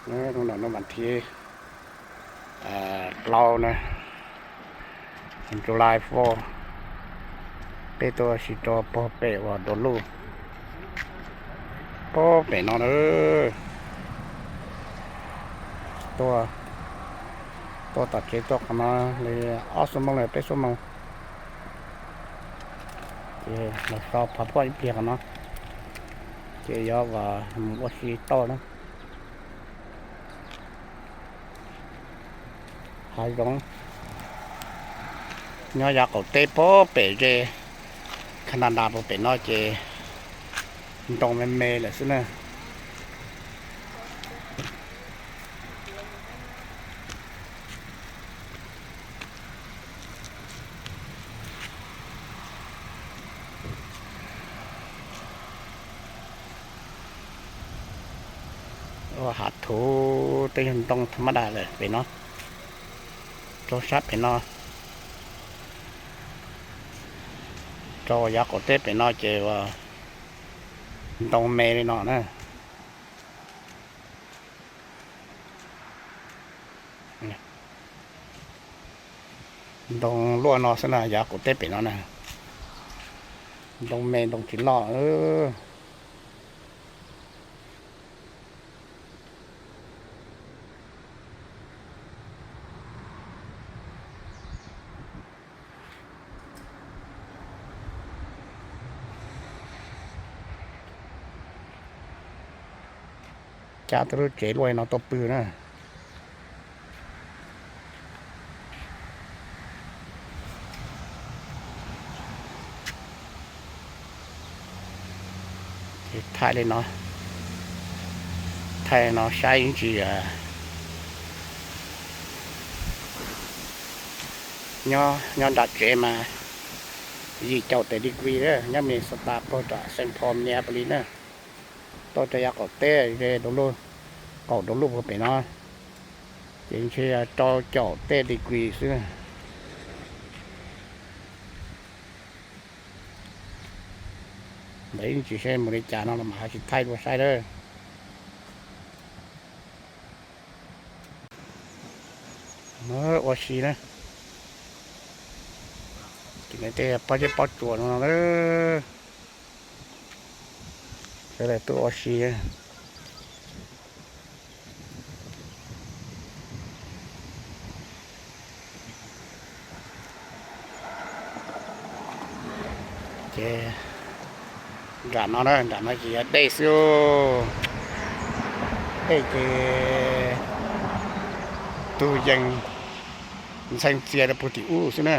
Hnub no hnub vas thib plaub na, July four, peb tuaj ua si rau puag pem uas dua luj, puag pem no na. Tuaj, tuaj tom tsev tuaj qhov no li ob xuab moos los peb xuab moos, ces los so phov phuaj ib pliag qhov no, ces yuav mus ua si toj na. Hav zoov nyob yav qaum teb puag pem ze Canada puag pem no ces ntoo me me lawm xwb na. Ua hav thuv tej yog ntoo tham ma das lawm pem no, rau sab pem no, rau yav qaum teb pem no ces ua ntoo me li no na. Ntoo luaj no xwb na, yav qaum teb pem no na, ntoo me ntoo tsis loj. Cab tej lub tsev luaj no tuaj pw na. Thaij li no, thaij no saib ib ntsis. Nyob nram tsev mas yim caum tes degree, nyob Minnesota puag tom Saint Paul, Minneapolis na. Tuaj rau yav qaum teb ze dua luj, qaum dua luj puag pem no, ces ntshe rau caum tej degree xwb. Ntawd ib ntsis seb mus li cas no los mas ho tsis thaij dua saib lawm. Ua si na, ces tej pob zeb pob tsuas no na, sawv daws tuaj ua si. Ces nram no na, nram no ces yog dej xwb. Dej ces tug yees ntxhee txias rau puag tim ub xwb na.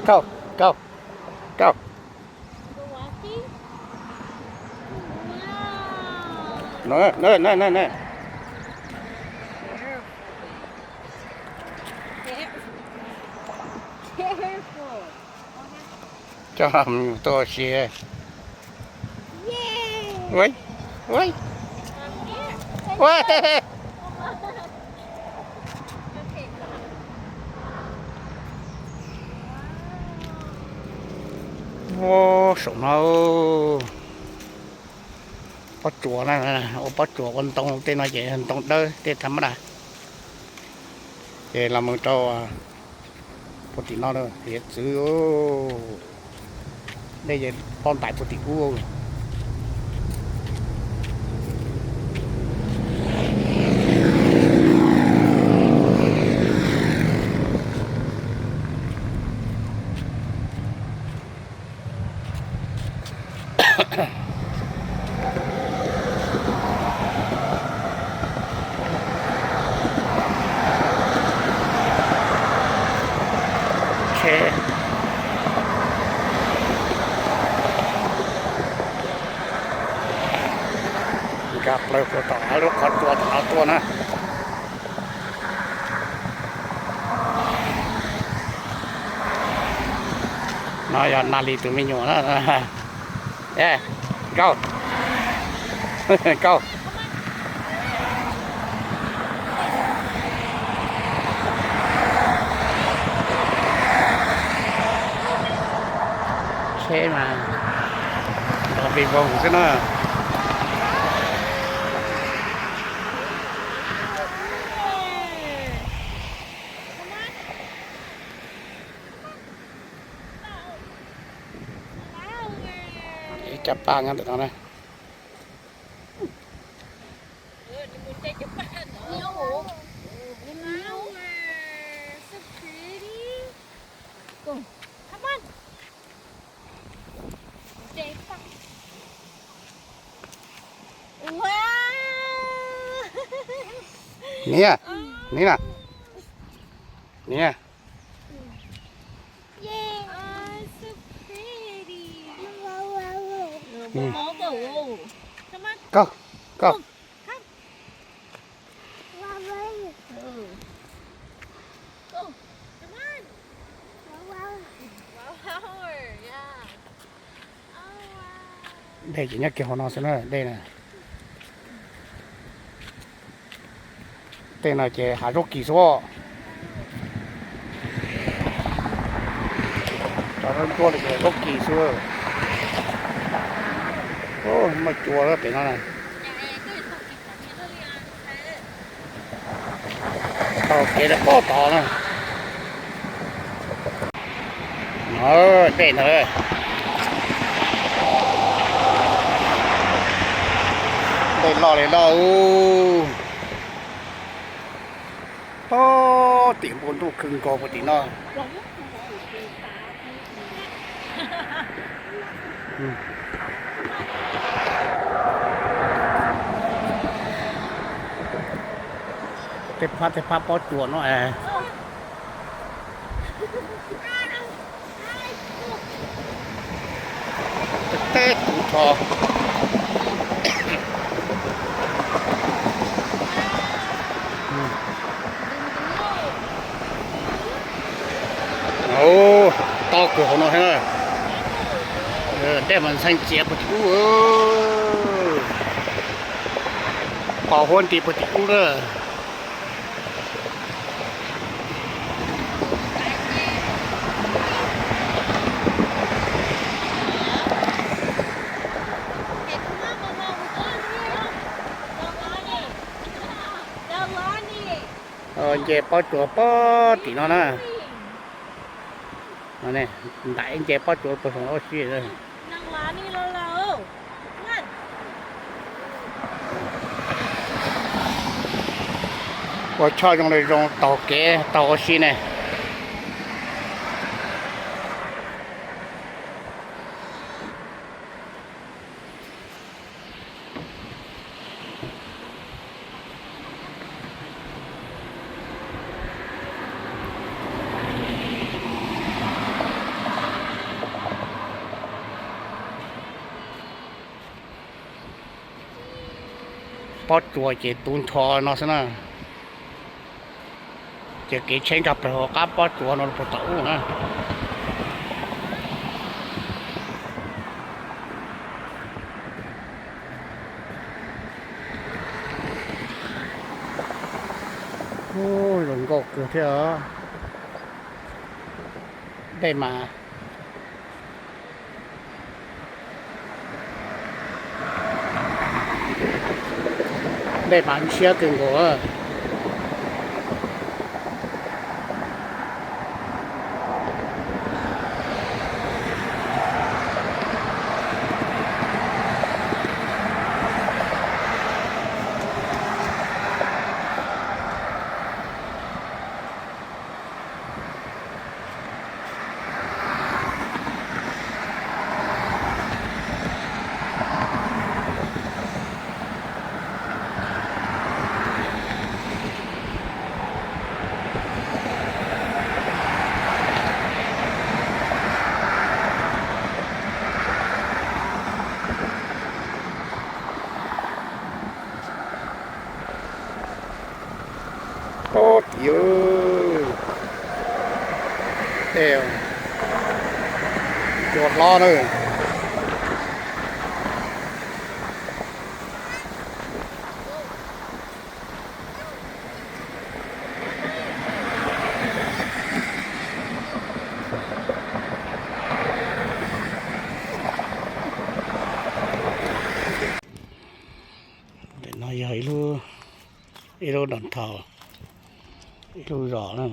Go, go, go. No, no, no, no, no. Careful. Coj mus tuaj ua si. Ua, ua, ua. Ua, saum no pob tsuas na, ua pob tsuas ua ntoo, tej no ces ntoo dawb, tej tham ma das. Ces los mus rau puag tim no, hiav txwv, dej pob ntais puag tim ub. Nkag plaws puag tom lub qhov tsua tom no tuaj na. No yog Nas Lis tus me nyuam na. Nkauj, nkauj. Vau xwb na. Ib cov paj nyob ntawm no na. Niam, niam na, niam. Koj, koj. Dej ces nyob kiag hauv no xwb na, dej na. Tej no ces hav zaub kis xwb. Cov zaub ntsuab li ces zaub kis xwb. Muaj cua pem no na. Taug kev rau pob tod na. Dej ntawd, dej loj li loj. Pob tim npoo ntuj khw nkaus puag tim no. Tej phab tej phab pob tsuas no es. Teb tus tho. Tos kws hauv no thiab na. Dej mas ntxhee txias puag tim ub. Pos huab nti puag tim ub na. Nce pob tsuas pob tim no na. Ntaim nce pob tsuas puag saum ua si. Ua choj zoo li zoo taug kev taug ua si ne. Pob tsuas ces tu nrho no xwb na. Ces kev tsheb nkag plaws hauv qab pob tsuas no puag tom ub na. Zoo nkauj kawg thiab. Dej mas, dej mas siab kawg nkaus. Pob tim, tej cua hlob na. Ib lub downtown, ib lub zos na.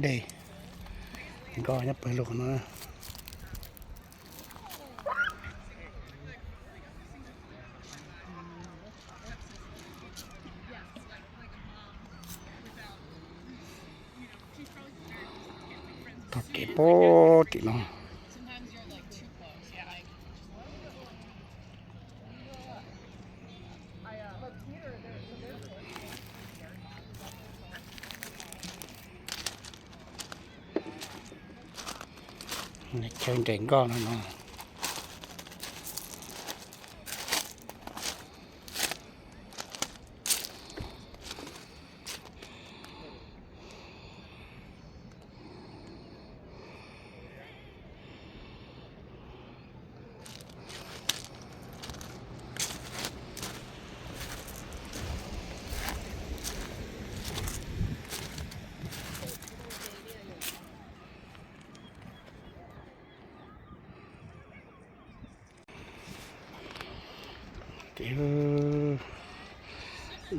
Dej nkoj nyob pawg lug no. Tog kev puag tim no. Chaw nres nkoj no no.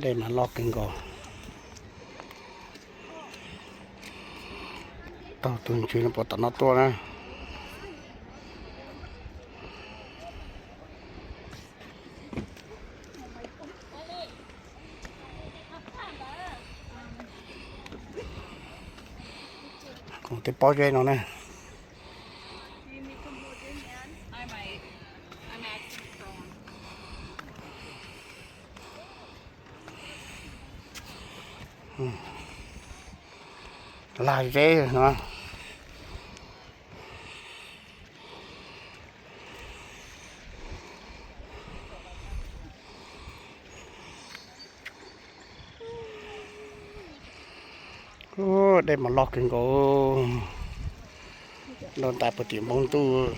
Dej mas loj kawg nkaus. Taug tus ntsis no puas tom no tuaj na. Tej pob zeb no ne. Lag zeb no. Dej mas loj kawg nkaus. Nrau ntais puag tim npoo ntuj.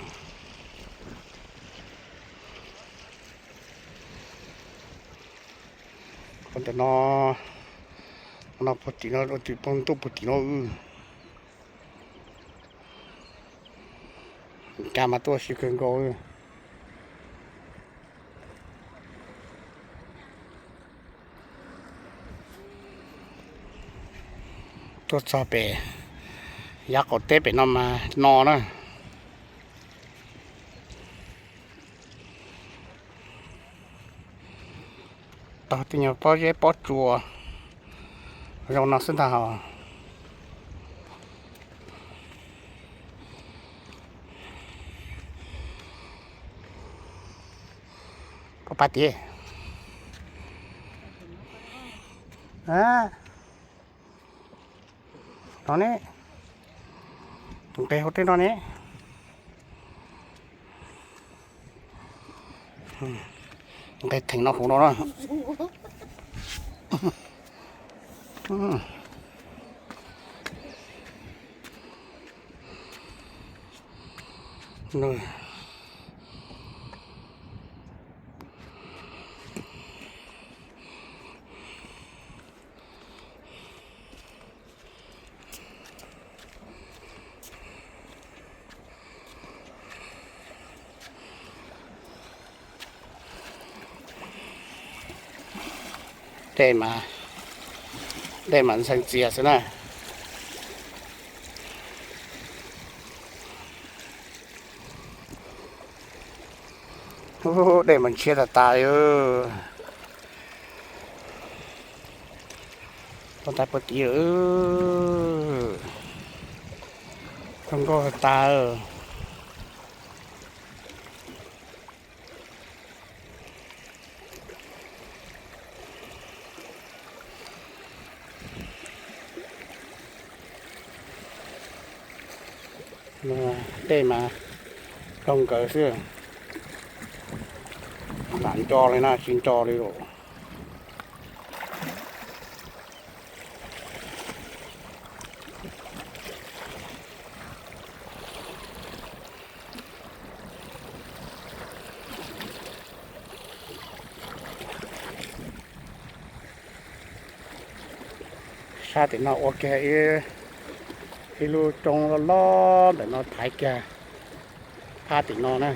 Qhov ntawm no, no puag tim no, tim npoo ntuj puag tim no. Cas mas tuaj siv kawg nkaus. Tuaj txog pem yav qaum teb pem no mas no na. Tog tej nyuag pob zeb pob tsuas zoo no xwb ntag. Koj pab tiag. No ne, nqes hauv tej no ne. Nqes theem no hauv no na. Dej mas, dej mas ntxhee txias xwb na. Dej mas ntshiab tas tas li. Tau tais puag tid lawm. Zoo nkauj tas. Dej mas zoo nkauj xwb. Lam nco li na, tsis nco li lawm. Phab tim no ua kiag ib lub roob loj loj ntawm no thaiv kiag phab tim no na,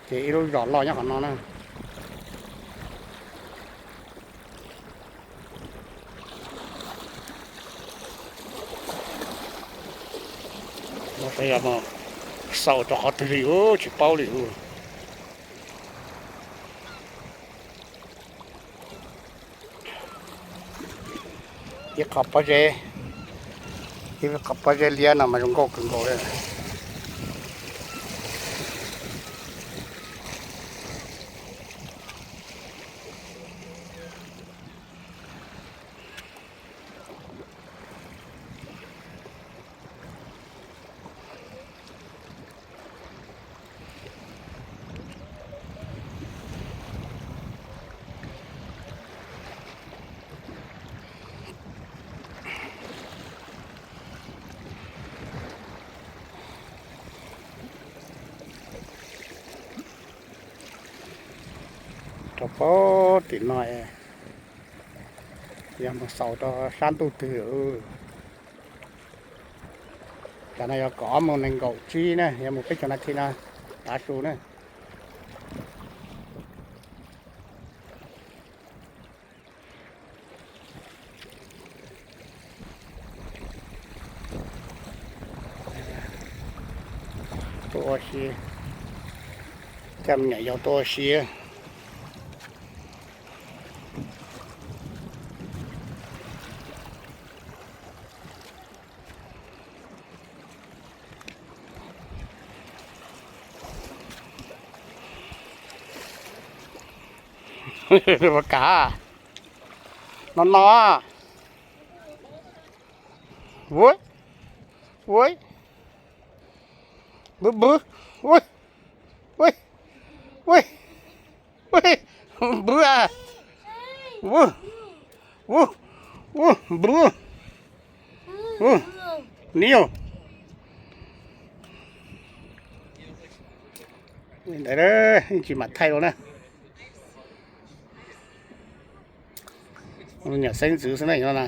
ces ib lub zos loj nyob qhov no na. Xaus rau qhov twg li ub tsis paub li ub. Ib qho pob zeb, ib qho pob zeb liab no mas zoo nkauj kawg nkaus li. Rau pem tim no, yog mus xaus rau sab ntuj twg. Tam no yog kaum ob moos nees nkaum tsib na, yog mus peb caug nas this no tav su na. Tuaj ua si, coj me nyuam yaus tuaj ua si. Ua kav no no. Ua, ua, npwb npwb, ua, ua, ua, ua, npwb, ua, ua, ua, npwb, ua, niv. Ntawd tsis mam thaij rau na. Nyuam xeeb ntxwv xwb na no na.